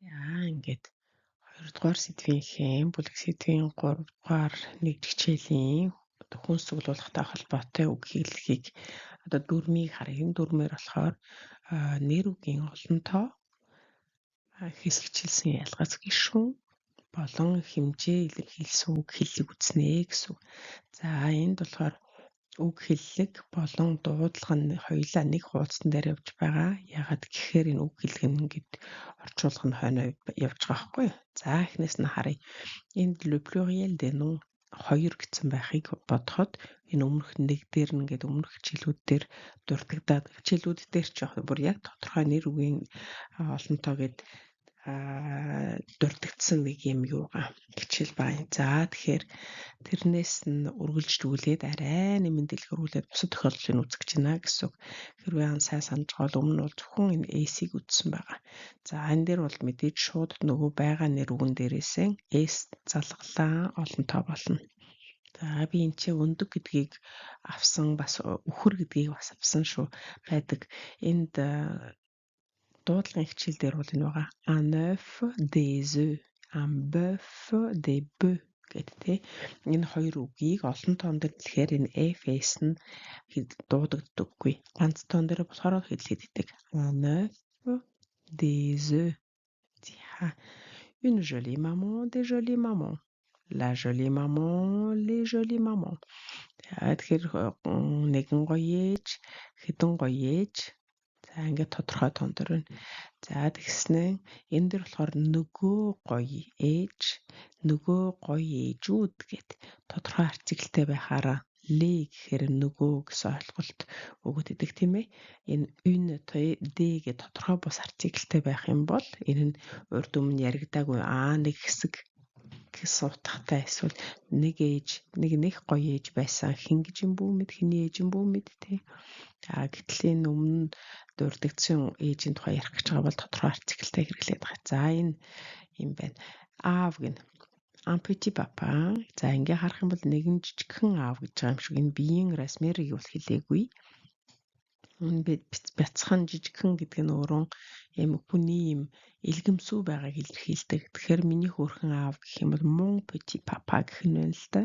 За, ингээд 2 дугаар сэдвийнхээ бүлэг сэдвийн 3 дугаар нэгж хичээлийн хүнс цуглуулгатай холбоотой үг хэллэгийг, одоо дүрмийг харъя. Энэ дүрмээр болохоор нэр үгийн олон тоо, хэсэгчилсэн ялгац гишүүн болон хэмжээ илэрхийлсэн үг хэллэг үзнэ гэсэн үг. За, энд болохоор үг хэллэг болон дуудлага нь хоёулаа нэг хуудсан дээр явж байгаа. Яагаад гэхээр энэ үг хэллэг нь ингээд орчуулга нь хойноо явж байгаа байхгүй юу? За, эхнээс нь харъя. Энд le pluriel des noms хоёр гэсэн байхыг бодоход энэ өмнөх нэг дээр нь ингээд өмнөх хичээлүүд дээр дурддагдаад, хичээлүүд дээр ч яг бүр яг тодорхой нэр үгийн олонтоо гээд дурддагдсан нэг юм юугаа хичээл байна. За, тэгэхээр тэрнээс нь үргэлжлүүлээд арай нэмэн дэлгэрүүлээд бусад тохиолдлыг үзэх гэж байна гэсэн үг. Хэрвээ ан сайн санаж байгаа бол өмнө нь бол зөвхөн энэ S-ийг үзсэн байгаа. За, энэ дээр бол мэдээж шууд нөгөө байгаа нэр үгэн дээрээсээ S залгалаа, олонтоо болно. За, би энэ чи өндөг гэдгийг авсан, бас үхэр гэдгийг бас авсан шүү байдаг. Энд дуудлагын хичээл дээр бол энэ байгаа. Un œuf, des œufs, un bœuf, des bœufs гэдэг, тий. Энэ хоёр үгийг олон тоон дээр хэлэхээр энэ FS нь дуудагддаггүй. Ганц тоон дээр болохоор хэлэгддэг. Un œuf, des œufs. За. Une jolie maman, des jolies mamans. La jolie maman, les jolies mamans. Тэгэхээр нэгэн гоё ээж, хэдэн гоё ээж. За, ингээд тодорхой тоон дээр байна. За, тэгснээ энэ дэр болохоор нөгөө гоё ээж, нөгөө гоё ээжүүд гэд тодорхой артикльтэй байхаараа les гэхээр нөгөө гэсэн ойлголт өгöd идэг, тийм ээ. Энэ une, des гэх тодорхой бус артикльтэй байх юм бол энэ нь урд өмнө яригдаагүй аа нэг хэсэг гэсэн утгатай, эсвэл нэг ээж, нэг нэг гоё ээж байсан, хэн гэж юм бүү мэд, хэний ээж юм бүү мэд, тий. А гэтэл энэ өмнө дурддагдсан ээжийн тухай ярих гэж байгаа бол тодорхой артикльтэй хэрэглээд байгаа. За, энэ юм байна. Аав гэнэ. Un petit papa. За, ингээ харах юм бол нэгэн жижигхэн аав гэж байгаа юм шиг, энэ биеийн размерыг бол хэлээгүй. Энэ бяцхан, жижигхэн гэдэг нь өөрөө юм хүний юм илгэмсүү байгааг илэрхийлдэг. Тэгэхээр миний хөөрхөн аав гэх юм бол mon petit papa гэх нь байна л да.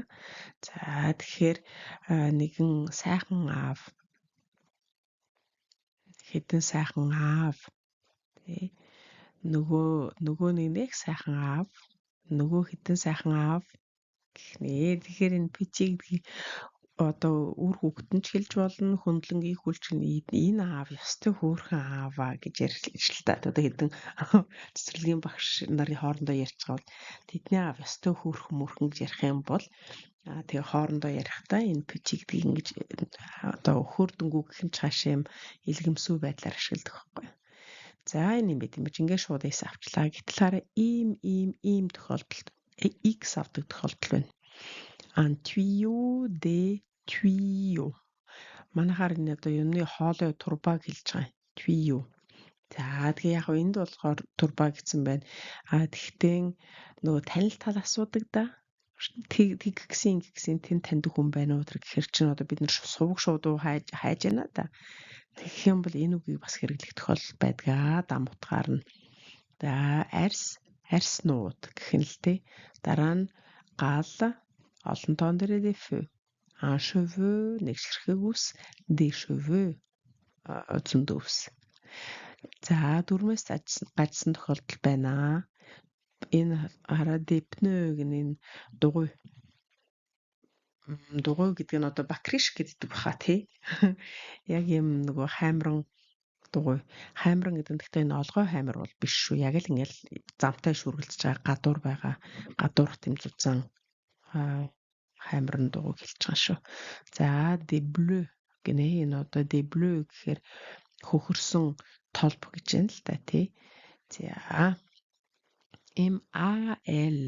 За, тэгэхээр нэгэн сайхан аав, хэдэн сайхан аав, тий, нөгөө нэг нэг сайхан аав, нөгөө хэдэн сайхан аав гэх нэ. Тэгэхээр энэ petit гэдгийг одоо үр хүүхэд нь ч хэлж болно, хөндлөнгийн хүлч энэ аав ёстой хөөрхөн ааваа гэж ярьж л та. Одоо хэдэн цэцэрлэгийн багш нарын хоорондоо ярьж байгаа бол тэдний аав ёстой хөөрхөн мөрхөн гэж ярих юм бол тэгээ хоорондоо ярихдаа энэ petit гэдгийг ингэж одоо хөөрдөнгүү гэх юм цаашаа юм илгэмсүү байдлаар ашигладаг байхгүй. За, энэ юм байт юм чи ингээд шууд S авчлаа. Гэтэл хараа, ийм ийм ийм тохиолдолд X авдаг тохиолдол байна. Un tuyau, des tuyaux. Манайхаар энэ одоо юмны хоолой турбаг хэлж байгаа. Tuyau. За, тэгээ яг энд болохоор турба гэсэн байна. А тэгтээ нөгөө танил тал асуудаг да. Тэг тэг гэсэн гэсэн тэн таньдаг хүн байна уу тэр гэхэр чинь одоо бид нар сувг шууд хайж хайж байна да. Тэгэх юм бол энэ үгийг бас хэрэглэх тохиолдол байдгаа дам утгаар нь. За, арьс, арьснууд гэх нь л те. Дараа нь гал, олон тоон дээр des feux. Un cheveu, нэг ширхэг үс, des cheveux, зөндөө үс. За, дүрмээс гажсан тохиолдол байна. Энэ хараа, des pneus гэнэ, энэ дугуй. Дугуй гэдэг нь одоо бакриш гэдэг баха, тий. Яг юм нөгөө хаймран дугуй. Хаймран гэдэг нь гэхдээ энэ олгой хаймар бол биш шүү. Яг л ингээл замтай шүргэлдэж байгаа гадуур байгаа гадуурх тэм зузаан хаймран дугуйг хэлж байгаа шүү. За, des bleus гинэ. Энэ одоо des bleus гэхээр хөхөрсөн толб гэж байна л да, тий. За, M A L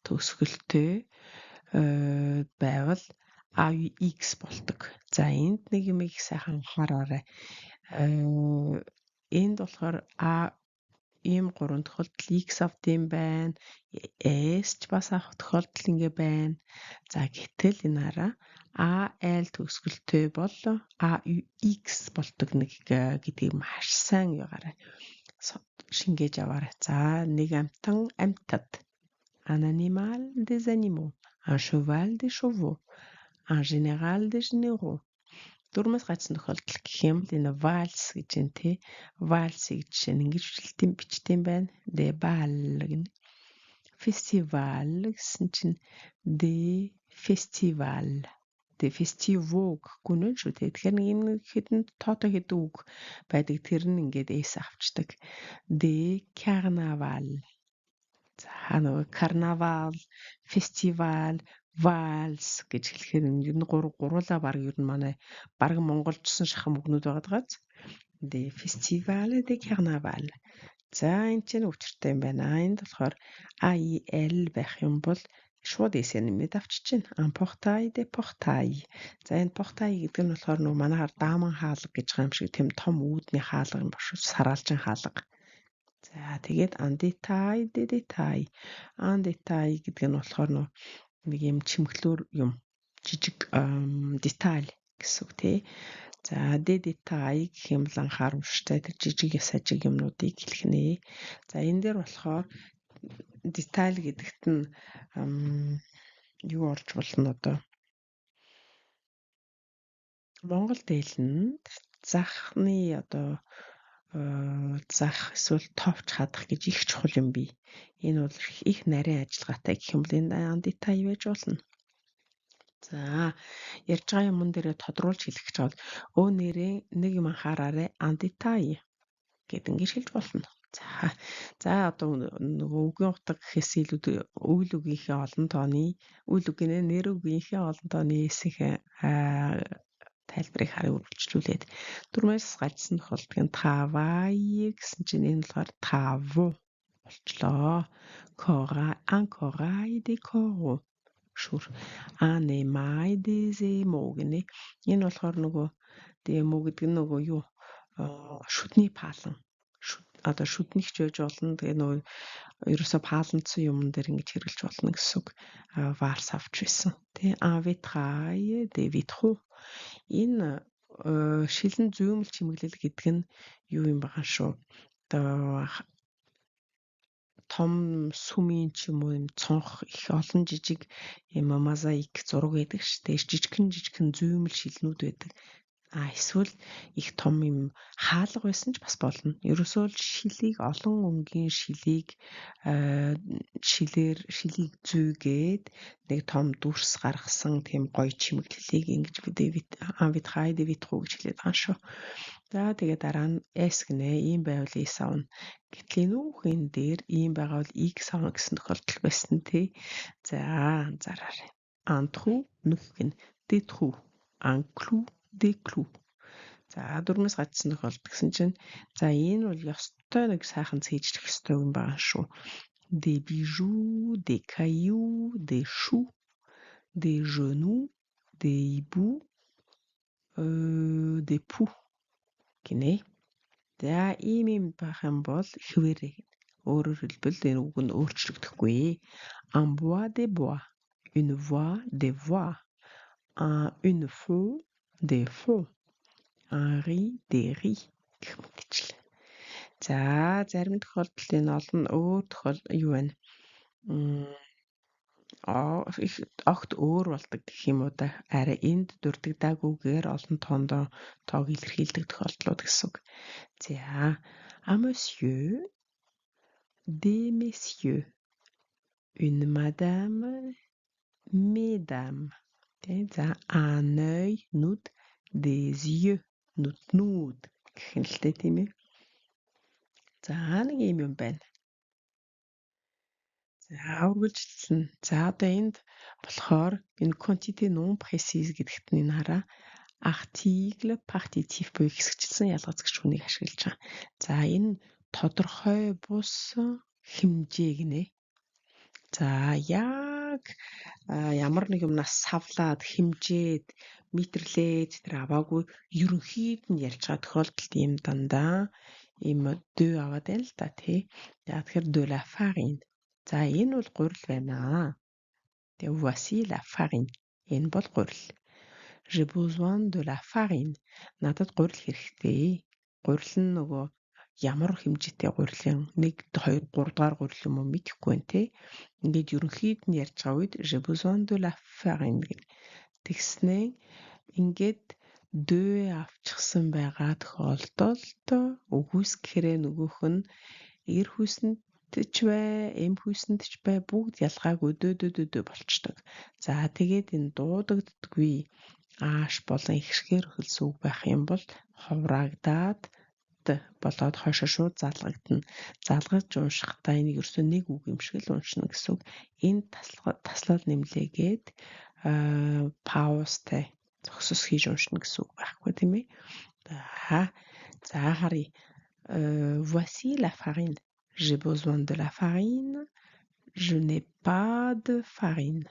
төгсгөлтэй байвал AUX болдог. За, энд нэг юм их сайхан анхаараарай. Энд болохоор А ийм гурван тохиолдол X авд юм байна. S ч бас авах тохиолдол ингээ байна. За, гэтэл энэ хараа, AL төгсгөлтэй бол AUX болдог нэг гэдгийг маш сайн югаарай. Шингээж аваарай. За нэг амьтан амьтад. Un animal, des animaux. Un cheval, des chevaux. Un général, des généraux. Дөрмөөс гацсан тохиолдол гэх юм бол энэ вальс гэж байна тий. Вальсыг жишээ нь ингэж бичлэлтийн бичдэг юм байна. De bal гэнэ. Фестивал гэсэн чинь de festival. De festival гэхгүй нэ шүү тий. Тэгэхээр нэг юм хэдэн тоотой хэдэн үг байдаг. Тэр нь ингээд s авчдаг. De carnaval. За нөгөө карнавал, фестивал, вальс гэж хэлэхээр ер нь гуруулаа баг ер нь манай баг монголжсон шахам үгнүүд байгаа даа. De festival de carnaval. За энэ чинь учиртай юм байна. Энд болохоор A I L байх юм бол шууд S нэмээд авчиж байна. Un portail de portail. За энэ portail гэдэг нь болохоор нөгөө манайхаар дааман хаалга гэж байгаа юм шиг тийм том үүдний хаалга юм багш, сараалжин хаалга. За тэгээд un détail de détail. Un détail гэдэг нь болохоор нэг юм чимхлүүр юм жижиг деталь гэсэн үг тий. За des détails гэх юм бол анхаарамжтай тэр жижиг сажиг юмнуудыг хэлэх нэ. За энэ дээр болохоор деталь гэдэгт нь юу орж болно одоо? Монгол хэлэнд захны одоо зах эсвэл товч хадах гэж их чухал юм бий. Энэ бол их нарийн ажиллагаатай гэх юм бол энэ деталь байж болно. За ярьж байгаа юмн дээрээ тодруулж хэлэх гэж бол өө нэрээ нэг юм анхаараарай un détail гэд ингэж хэлж болно. За одоо нөгөө үгийн утга гэхээс илүү үйл үгийнхээ олон тооны үйл үгийнэ нэр үгийнхээ олон тооны эсэх тайлбарыг харъя үргэлжлүүлээд. Дөрмөөс гажсан тохиолдол нь travail гэсэн чинь энэ болохоор travaux болчлоо. Corail, un corail des coraux шүр. Un émail des émaux гинэ. Энэ болохоор нөгөө d'émaux гэдэг нь нөгөө юу шүдний паалан. Одоо шүднийхч байж болно. Тэгээ нөгөө ерөөсө пааландсан юмн дээр ингэж хэрэглэж болно гэсэн үг. Варс авч байсан. Тэ un vitrail des vitraux. Энэ шилэн зүймэл чимэглэл гэдэг нь юу юм байгаа шүү. Одоо том сүмийн ч юм уу юм цонх их олон жижиг юм мозаик зураг байдаг шүү дээ. Жижигхэн жижигхэн зүймэл шилнүүд байдаг. А эсвэл их том юм хаалга байсан ч бас болно. Ерөөсөө л шилийг олон өнгийн шилийг шилээр шилийг зүйгээд нэг том дүрс гаргасан тийм гоё чимэглэлийг ингэж un vitrail des vitraux гэж хэлээд байгаа шүү. За тэгээ дараа нь S гинэ. Ийм байвал S авна. Гэтэл энэ үхэн дээр ийм байгаа бол X авна гэсэн тохиолдол байсан тий. За анзаараарай. Un trou нүх гинэ. Des trous. Un clou des clous. За дөрмөөс гацсан тохиолдол гэсэн чинь за энэ бол ёстой нэг сайхан цээжлэх ёстой юм байгаа шүү. Des bijoux, des cailloux, des choux, des genoux, des hiboux, des poux гинэ. За ийм юм байх юм бол хэвээрээ. Өөрөөр хэлбэл энэ үг нь өөрчлөгдөхгүй. Un bois des bois, une voix des voix, une faux des faux, un riz des riz гэх мэтчлээ. За зарим тохиолдолд энэ олон өөр тохиол юу байна? Их огт өөр болдог гэх юм уу да. Арай энд дурддаггүйгээр олон тоондоо тоог илэрхийлдэг тохиолдлууд гэсэн үг. За un monsieur, des messieurs, une madame, mesdames. Тэ за un œil нүд, des yeux нүднүүд гэх юм л тэ тийм ээ. За нэг юм юм байна. За үргэлжлэн. За одоо энд болохоор энэ quantité non précise гэдэгт нь энэ хараа article partitif буюу хэсэгчилсэн ялгацагч үнийг ашиглаж байгаа. За энэ тодорхой бус хэмжээ гинэ. За яг ямар нэг юмнаас савлаад хэмжээд метрлээд тэр аваагүй ерөнхийд нь ярьж байгаа тохиолдолд ийм дандаа ийм de аваад байна л да тий. За тэгэхээр de la farine. За энэ бол гурил байна. Тэгээ voici la farine. Энэ бол гурил. J'ai besoin de la farine. Надад гурил хэрэгтэй. Гурил нь нөгөө Ямар хэмжээтэй гурилан 1 2 3 дугаар гурил юм уу мэдэхгүй байна те. Ингээд ерөнхийд нь ярьж байгаа үед j'ai besoin de la farine гэх. Тэгснээ ингээд de авчихсан байгаа тохиолдолд үгүйсгэхээрээ нөгөөх нь эр хүйсэнд ч бай, эм хүйсэнд ч бай бүгд ялгаагүй de de de de болчдөг. За тэгээд энэ дуудагддаггүй ааш болон эгшгээр эхэлсэн үг байх юм бол ховраагдаад д болоод хойшоо шууд залгагдана. Залгаж уншихдаа энийг ерөөсөө нэг үг юм шиг л уншина гэсэн үг. Энэ таслал нэмлээгээд паузтай зогсос хийж уншина гэсэн үг байхгүй, тийм ээ. За харъя. Voici la farine. J'ai besoin de la farine. Je n'ai pas de farine.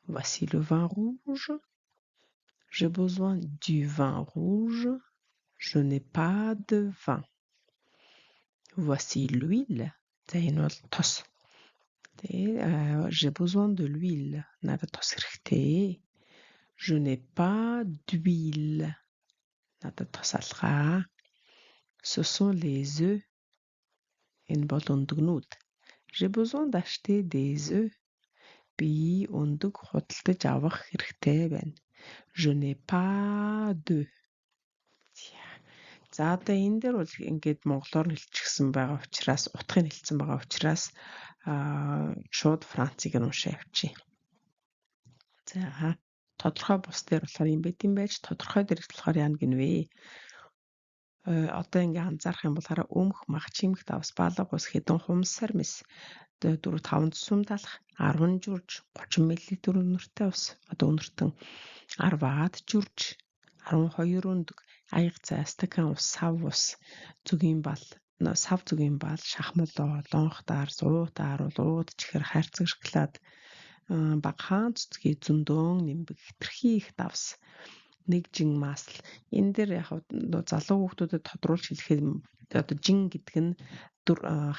Voici le vin rouge. J'ai besoin du vin rouge. Je n'ai pas de vin. Voici l'huile. За, энэ бол тос. Тэгээ j'ai besoin de l'huile. Надад тос хэрэгтэй. Je n'ai pas d'huile. Надад тос алгаа. Ce sont les œufs. Энэ бол өндөгнүүд. J'ai besoin d'acheter des œufs. Би өндөг худалдаж авах хэрэгтэй байна. Je n'ai pas d'œufs. За, одоо энэ дээр бол ингээд монголоор нь хэлчихсэн байгаа учраас, утгыг хэлсэн байгаа учраас шууд францыг нь уншаа явчихъя. За, тодорхой бус дээр болохоор юм байт юм байж, тодорхой дээр болохоор яана гинвэ? Одоо ингээ анзаарах юм бол хараа, өмх, мах, чимэх, давс, балга ус, хэдэн хумс сармис, 4 5 сүм талах, 10 журж, 30 мл үнэртэй ус, одоо үнэртэн 10-аад журж, 12 өндөг, аяга цай, стакан ус, сав ус, зөгийн бал, сав зөгийн бал, шахмал, лонх даарс, уут ааруул, ууд чихэр, хайрцаг шоколад, багахан цэцгийн зөндөөн нимбэг, хэтэрхий их давс, нэг жин масл. Энэ дээр яг залуу хүүхдүүдэд тодруулж хэлэхэд одоо жин гэдэг нь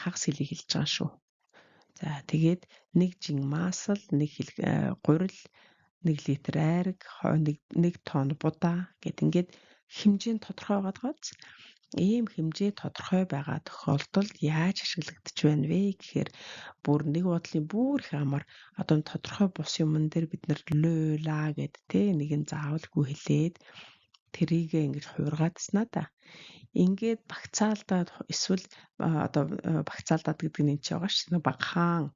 хагас хөлийг хэлж байгаа шүү. За, тэгээд нэг жин масл, нэг хил гурил, 1 литр айраг, 1 тонн будаа гэд ингээд хэмжээ нь тодорхой байгаа даа. Ийм хэмжээ тодорхой байгаа тохиолдолд яаж ашиглагдаж байна вэ гэхээр бүр нэг бодлын бүр их амар одоо тодорхой бус юмн дээр бид нар le, la гэд те нэг нь заавалгүй хэлээд тэрийг ингэж хувиргаадснаа та. Ингээд багцаалдаад эсвэл одоо багцаалдаад гэдэг нь энэ ч байгаа ш. Багахан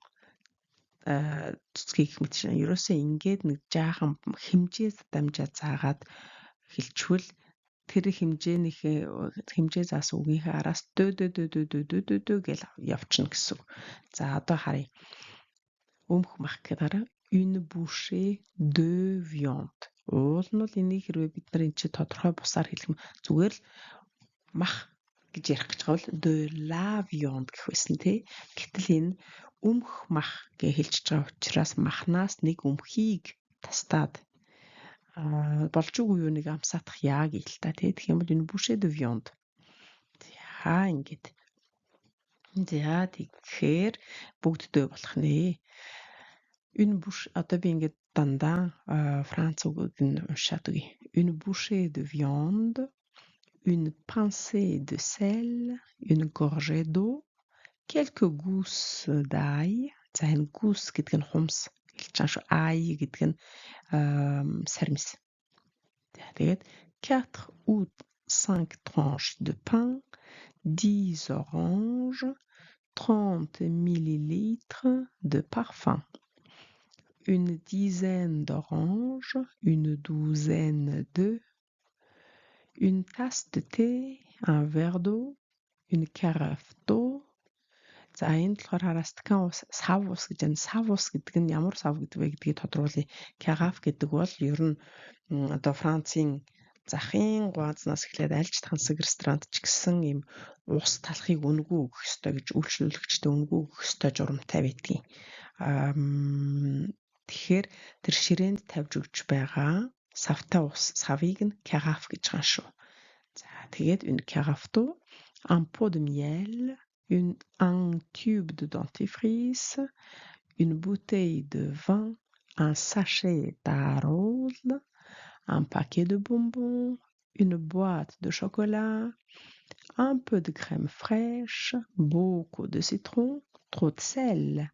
цэцгийг гэх мэт чинь ерөөсөө ингээд нэг жаахан хэмжээ дамжаа заагаад хэлчихвэл тэр хэмжээнийхээ хэмжээ заасан үгийнхээ араас de de de de de de de de гэл явчихна гэсэн үг. За, одоо харъя. Өмх мах гэдэг хараа, une bouchée de viande. Уул нь бол энийг хэрвээ бид нар энэ чи тодорхой бусаар хэлэх юм зүгээр л мах гэж ярих гэж байгаа бол de la viande гэх байсан тий. Гэтэл энэ өмх мах гэж хэлчихэж байгаа учраас махнаас нэг өмхийг тастаад болж үгүй юу, нэг амсаатах яа гээл та тий. Тэгэх юм бол энэ bouchée de viande. За, ингээд. За, тэгэхээр бүгд de болох нэ. Une bouche, одоо би ингээд дандаа франц үгийг нь уншаад өгье. Une bouchée de viande, une pincée de sel, une gorgée d'eau, quelques gousses d'ail. За, энэ gousse гэдэг нь хумс хэлж байгаа шүү. Ail гэдэг нь сармис. За, тэгээд 4 ou 5 tranches de pain, 10 oranges, 30 millilitres de parfum, une dizaine d'oranges, une douzaine d'œufs, une tasse de thé, un verre d'eau, une carafe d'eau. За, энд болохоор хараа, стакан ус, сав ус гэж байна. Сав ус гэдэг нь ямар сав гэдэг вэ гэдгийг тодруулъя. Carafe гэдэг бол ер нь одоо Францын захын гуанзнаас эхлээд альж тансаг ресторанд ч гэсэн ийм ус талахыг үнэгүй өгөх ёстой гэж, үйлчлүүлэгчтэй үнэгүй өгөх ёстой журамтай байдгийн. Тэгэхээр тэр ширээнд тавьж өгч байгаа савтай ус савыг нь carafe гэж байгаа шүү. За, тэгээд une carafe d'eau, un pot de miel, un tube de dentifrice, une bouteille de vin, un sachet d'Arold, un paquet de bonbons, Une boîte de chocolat, un peu de crème fraîche, beaucoup de citron, trop de sel,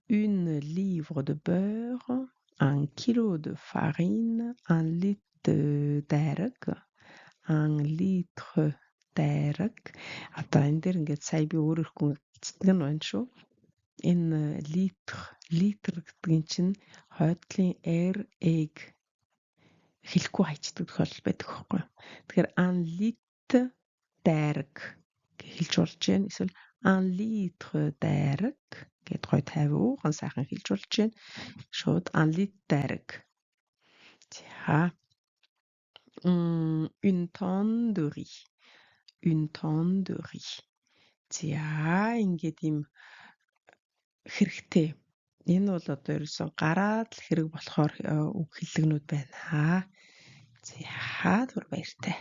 une livre de beurre, un kilo de farine, un litre дайраг, un litre дайраг. Одоо энэ дээр ингээд сая би өөр ирэхгүй гацдаг нь байна шүү. Энэ литр, литр гэдгийн чинь хойдлын R э-г хэлэхгүй хайчдаг тохиолдол байдаг байхгүй. Тэгэхээр un litre дайраг гэж хэлж болж байна. Эсвэл un litre дайраг гэд гой 50 сайхан хэлж болж байна. Шууд un litre дайраг. За. Une tonne de riz. Une tonne de riz. За, ингээд ийм хэрэгтэй. Энэ бол одоо ерөөсөн гараад л хэрэг болохоор үг хэллэгнүүд байна. За, түр баяртай.